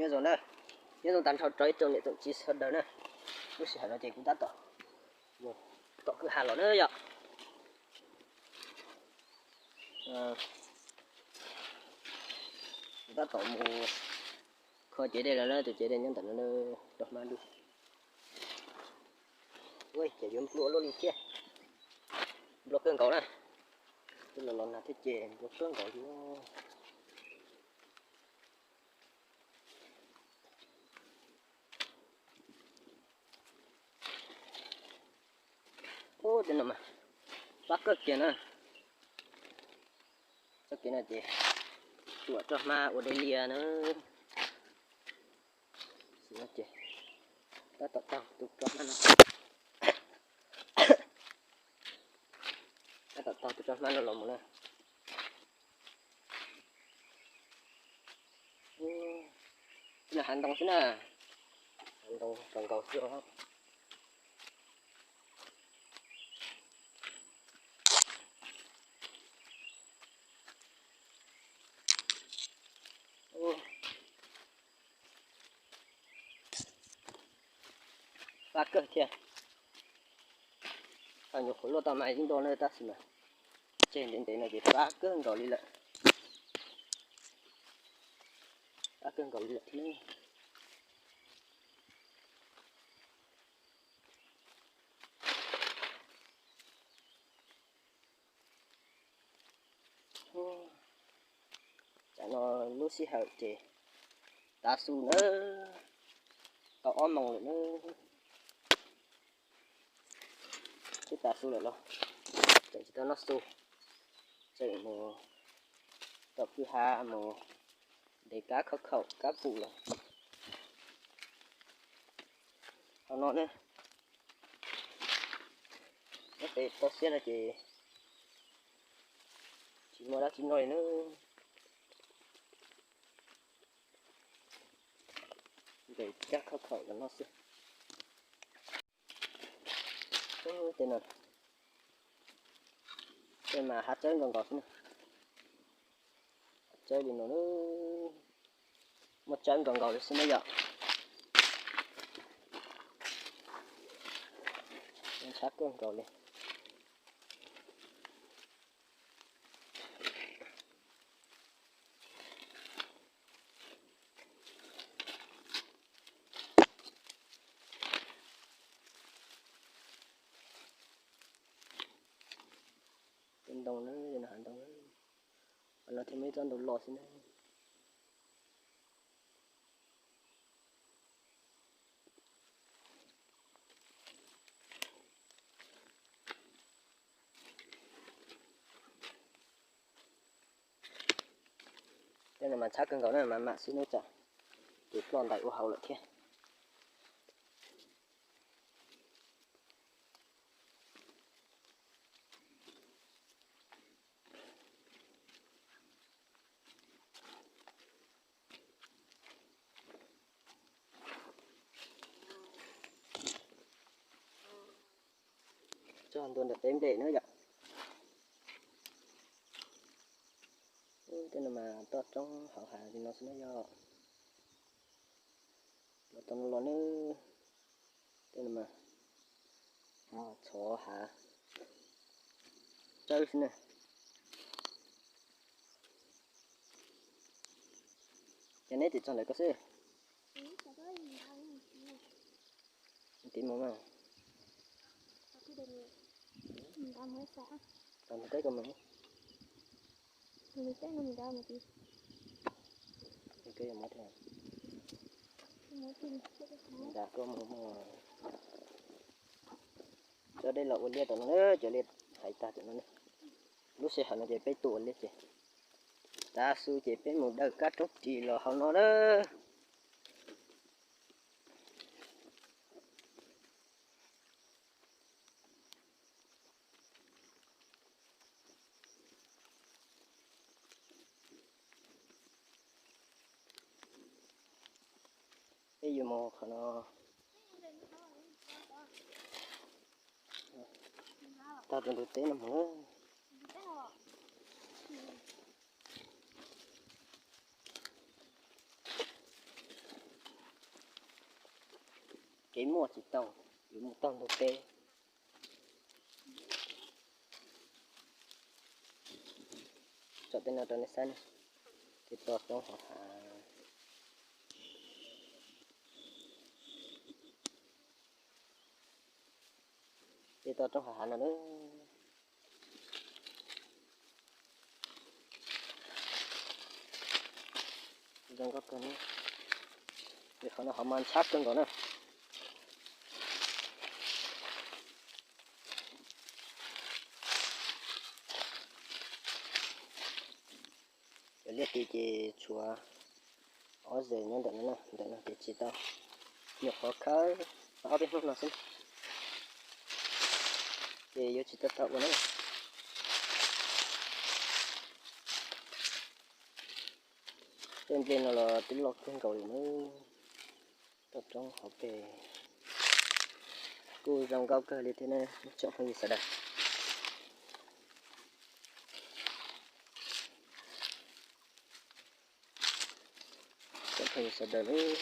Nyob zoo na, nyob zoo tag nrho rau ib tsoom niam tsoom txiv sawv daws na. Lub sij hawm no ces kuv tab tom mus tom kwj ha los na yom. Kuv tab tom mus kho cev dej los na, tus cev dej nyob ntawm no rau hmab dub. Ua ces yuav nplua luaj li thiab. Nplua kawg nkaus na. Twb los los nag thiab ces nplua kawg nkaus li. Ub, tej no mas fab kawg kiag na. Txoj kev no ces tuam roj hmab ua dej liaj na. Ces tab tom taug tus roj hmab no. Tab tom taug tus roj hmab no los mus na. Ub, no hav ntoo xwb na. Hav ntoo zoo nkaus xwb os. Ub, fab kawg thiab. Nyuam qhuav luaj tau mas ib nto na tab sis mas tseg ntev ntev no ces fab kawg nkaus li lawm. Fab kawg nkaus li lawm thiab. Tsam no lub sij hawm ces tav su na, tau ob moos lawm na. Twb tav su lawm los tseem tsis tau noj su, tseem mus tom kwj ha mus de kab khauj khaum kab pum los. Hauv no ne, nyob pem toj siab no ces tsis muaj dab tsi noj li na. De kab khauj khaum los noj xwb. Tej no, tej mas hav tsawb nkaus nkaus xwb na. Hav tsawb li no, muaj tsawb nkaus nkaus li xwb na yom. Ntshab kawg nkaus li. Tej ntoo na, hav ntoo, qhov no thiaj muaj ib tsob ntoo loj xwb na. Tej no mas ntshab kawg nkaus na, mas mam xwb neb tso, ces ploj ntais ua hauv lawm thiab. Tso ntua ntawm peb nplej na yom. Tej no mas toj roob hauv hav li no xwb na yom. Los tau no los neb, tej no mas txhov hav tsawb xwb na. Ces neb tim txog ntawd koj xwb. Tim mus mas. Tau ntawm koj mus. Koj yuav mus thiab. Nrad koj mus mus. Tso dej los ua liaj tom no na, cov liaj hais tag tom no na. Lub sij hawm no ces peb tuaj ua liaj ces tav su ces peb mus daws kab roob ris los hauv no na. Peb yuav mus qhov no. Tag tus ntug teb no mus. Peb muaj tsis tau, yuav mus taug ntug teb. Tsom tej no rau nej saib ne, tej toj roob hauv hav. Tej toj roob hauv hav no na. Zoo nkauj kawg ne, qhov no qhov mas ntxhab kawg nkaus na. Cov liaj tid ces tshuav ob zes nyob ntawm no na, ntawm no ces tsis tau, nyuam qhuav khawb ob peb hnub no xwb, ces yuav tsis tau tau ua na. Tej nplej no los twb loj kawg nkaus li na. Toj roob hauv pes kuj zoo nkauj kawg li thiab ne, tsoom phooj ywg sawv daws. Tsoom phooj ywg sawv daws lauj,